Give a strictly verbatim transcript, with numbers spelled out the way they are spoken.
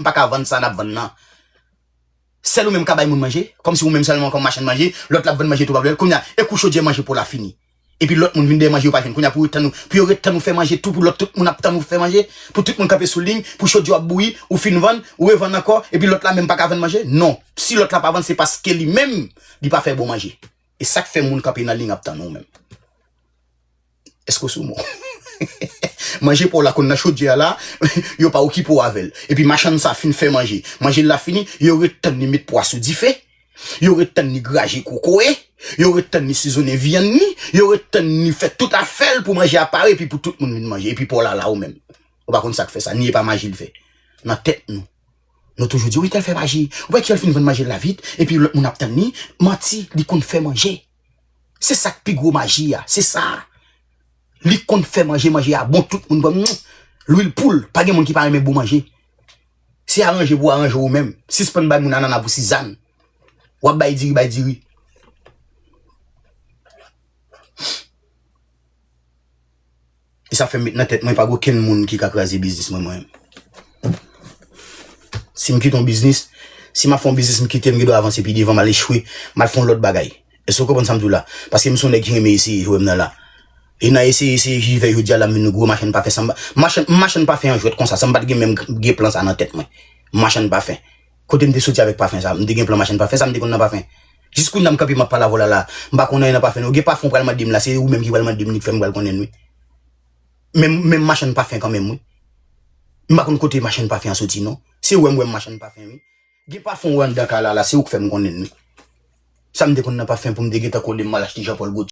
M pa ka vann sa n ap vann nan. Sèl ou menm ka bay moun manje, kòmsi ou menm sèlman kòm machann manje, lòt la ap vann manje tou pa vle. Kounye a, e kou chodyè manje pa w la fini. Epi lòt moun vin dèyè manje yo pa jwenn. Kounye a pou yo ret tann ou, pou yo ret tann ou fè manje tou, pou lòt tout moun ap tann ou fè manje, pou tout moun kanpe sou liy, pou chodyè w ap bouyi, ou fin vann, ou revann ankò, epi lòt la menm pa ka vann manje. Non. Si lòt la pa vann, se paske li menm, li pa fè bon manje. E sa k fè moun kanpe nan liy ap tann ou menm. Èske w sou mo? Manje pa w la konn nan chodyè a la, yo pa okipe w avè l. Epi machann sa fin fè manje. Manje l la fini, yo ret tann li met pwa sou dife. Yo ret tann li graje kokoye. Yo ret tann li sizonnen vyann li. Yo ret tann li fè tout afè l pou manje a pare, epi pou tout moun vin manje. Epi pa w la la ou menm. Ou pa konn sa k fè sa, ni e pa maji l fè. Nan tèt nou. Nou toujou di, wi, tèl fè maji. Ou wè ki al fin vann manje l la vit, epi lòt moun ap tann li. Manti, li konn fè manje. Se sa k pi gwo maji a, se sa. Li konn fè manje, manje a bon, tout moun pran, mm, lwil poul, pa gen moun ki pa renmen bon manje. Se aranje pou aranje ou menm. Sispann bay moun anana pou sizann. W ap bay diri, bay diri. E sa fè m met nan tèt mwen, pa gen okenn moun ki ka kraze biznis mwen, mwen. Si m kite yon biznis, si m ap fè yon biznis, m kite, m gen dwa avanse pi devan, m al echwe, m al fè yon lòt bagay. Èske w konprann sa m di w la? Paske m se yon nèg ki renmen eseye, jwè m nan la. E nan eseye, eseye, jivè jodi a la, m vin gwo machann pafen. Sa m pa, machann, m machann pafen an jwèt konsa, san m pa t gen menm gen plan sa nan tèt mwen. M machann pafen. Kote m te soti avèk pafen sa? M te gen plan machann pafen, sa m te konn nan pafen? Jis kounye a m kanpe, m ap pale avè w la la. M pa konn anyen nan pafen, non. Gen pafen w pral mande m la, se ou menm ki pral mande m li k fè m pral konnen l, wi. Men, men m machann pafen kanmenm, wi. M pa konn kote machann pafen an soti, non. Se ou wè m wè m machann pafen, wi. Gen pafen w wè anndan kay la, la, se ou k fè m konnen l, wi. Sa m te konn nan pafen pou m te gentan kole m al achte Jean Paul Gaultier.